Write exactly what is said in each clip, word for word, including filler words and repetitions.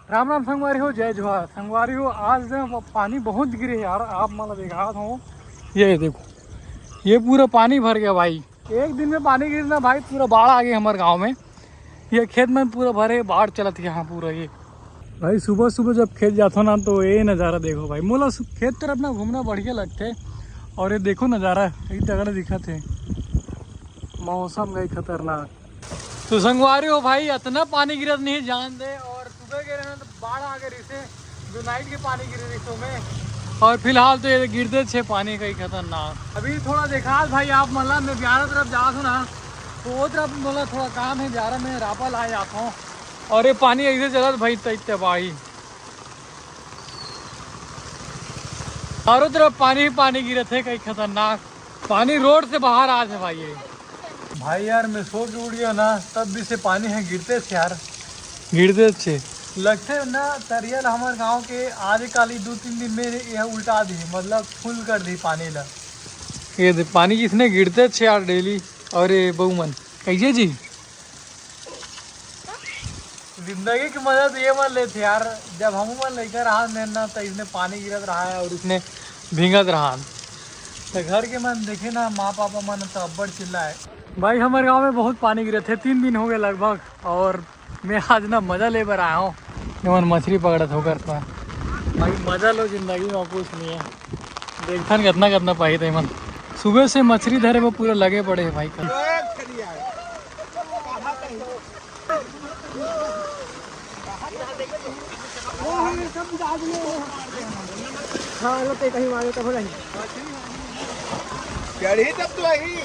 राम राम संगवारी हो, जय जोहार संगवारी हो। आज ना प-, पानी बहुत गिरे यार, आप मन ला दिखात हो। ये देखो, ये पूरा पानी भर गया भाई। एक दिन में पानी गिरना भाई, पूरा बाढ़ आ गई हमारे गांव में। ये खेत में पूरा भरे, बाढ़ चलत है यहाँ पूरा। ये भाई सुबह सुबह जब खेत जाथो ना तो ये नज़ारा देखो भाई। मोला सु-, खेत तरफ ना घूमना बढ़िया लगते। और ये देखो नज़ारा, कई तगड़ा दिखत है। मौसम गई खतरनाक। तो संगवारी हो भाई, इतना पानी गिरत नहीं जान दे। और सुबह गिरे ना तो बाढ़ आ गए रिसे, जो नाइट के पानी गिरे रिसों में। और फिलहाल तो ये गिरते छे पानी कई खतरनाक। अभी थोड़ा देखा भाई, आप मतलब मैं ब्यारा तरफ जा हूँ ना, तो वो तरफ बोला थोड़ा काम है ब्यारा में, रापा लाए जाता हूँ। और ये पानी ऐसे चलत भाई, तैते भाई चारों तरफ पानी ही पानी गिरत है, कई खतरनाक। पानी रोड से बाहर आ थे भाई ये। भाई यार, मैं सो के उठ गया ना, तब भी से पानी है गिरते थे यार। गिरते थे। लगते ना तरियल हमारे गांव के आधे काली दो तीन दिन में यह उल्टा दी, मतलब फुल कर दी पानी ला। ये दे, पानी कितने गिरते थे यार डेली। और ये बहू मन कैसे जी? जिंदगी के मजा तो ये मन लेते यार, जब हम मन लइका रहा ने ना, तो इसने पानी गिरत रहा है और इसने भींगत रहा। तो घर के मन देखे ना, माँ पापा मन तो अब्बड़ चिल्ला है। भाई, हमारे गांव में बहुत पानी गिरे थे, तीन दिन हो गए लगभग, और मैं आज ना मजा ले बर आया हूँ। ये मन मछली पकड़त होकर तो भाई, मजा लो जिंदगी में, कुछ नहीं है। देखथन कितना कितना पाई थे मन। सुबह से मछली धरे वो पूरा लगे पड़े हैं भाई का। हाँ, लो, ते कहीं मारो तो हो रही। चढ़ी तब तो आई।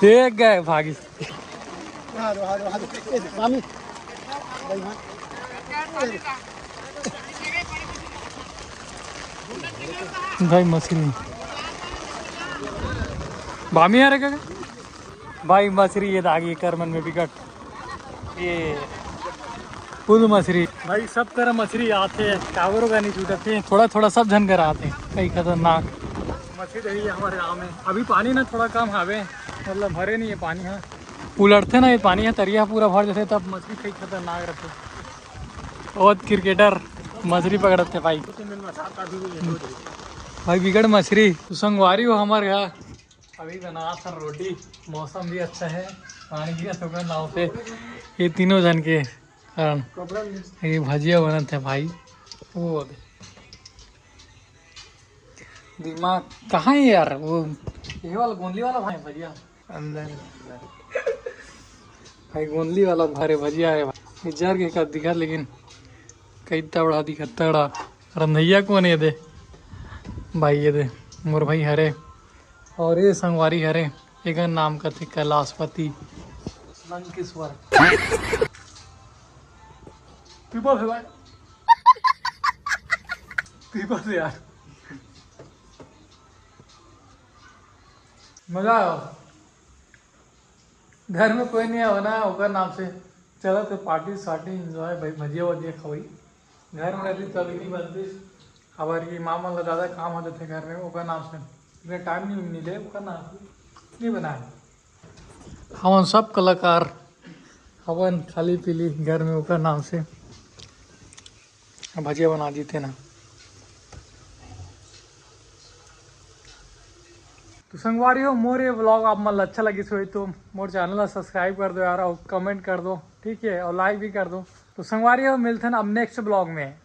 देख गए भागी। भाई मछली, बामी आ रहे क्या? भाई मछली ये दागी कर मन में बिकट। ये फुल मछली भाई, सब तरह मछली आते हैं, कावरों का नहीं छूटते हैं, थोड़ा थोड़ा सब झन कर आते हैं। कई खतरनाक मछली रही है हमारे गाँव में। अभी पानी ना थोड़ा कम हावे, मतलब भरे नहीं है पानी। हाँ, उलटते ना ये पानी है, तरिया पूरा भर जाते तब मछली कई खतरनाक रहते। बहुत क्रिकेटर मछली पकड़ते भाई। भाई बिगड़ मछली। तो संगवारी हो हमारे घर, अभी बना था रोटी। मौसम भी अच्छा है, पानी भी अच्छा होगा नाव से। ये तीनों जन के कारण ये भजिया बनत है भाई। वो दे। दिमाग कहाँ है यार? वो ये वाला गोंदली वाला भाई भजिया अंदर। भाई गोंदली वाला भारे भजिया है भाई। ये जर के का दिखा, लेकिन कई तगड़ा दिखा, तगड़ा। रंधैया कौन है दे? भाई ये दे, मोर भाई हरे। और ये संगवारी हरे, एकर नाम कथे कैलाशपति लंकेश्वर। पीपल है भाई। पीपल से यार। मजा आया। घर में कोई नहीं आवा ना, ओकर नाम से चला तो पार्टी सार्टी एंजॉय भाई, भजिया वजिया खवाई। घर में रहती तभी नहीं बनती। हमारी माँ मन ला ज्यादा काम हो जाते घर में, ओकर नाम से इतना टाइम नहीं मिले, ओकर नाम से नहीं बनाए। हमन सब कलाकार हवन खाली पीली घर में, ओकर नाम से भजिया बना दीते ना। तो संगवारी हो, मोर ये व्लॉग आप मन ला अच्छा लगिस होही तो मोर चैनल ला सब्सक्राइब कर दो यार, और कमेंट कर दो, ठीक है, और लाइक भी कर दो। तो संगवारी हो, मिलते हैं अब नेक्स्ट व्लॉग में।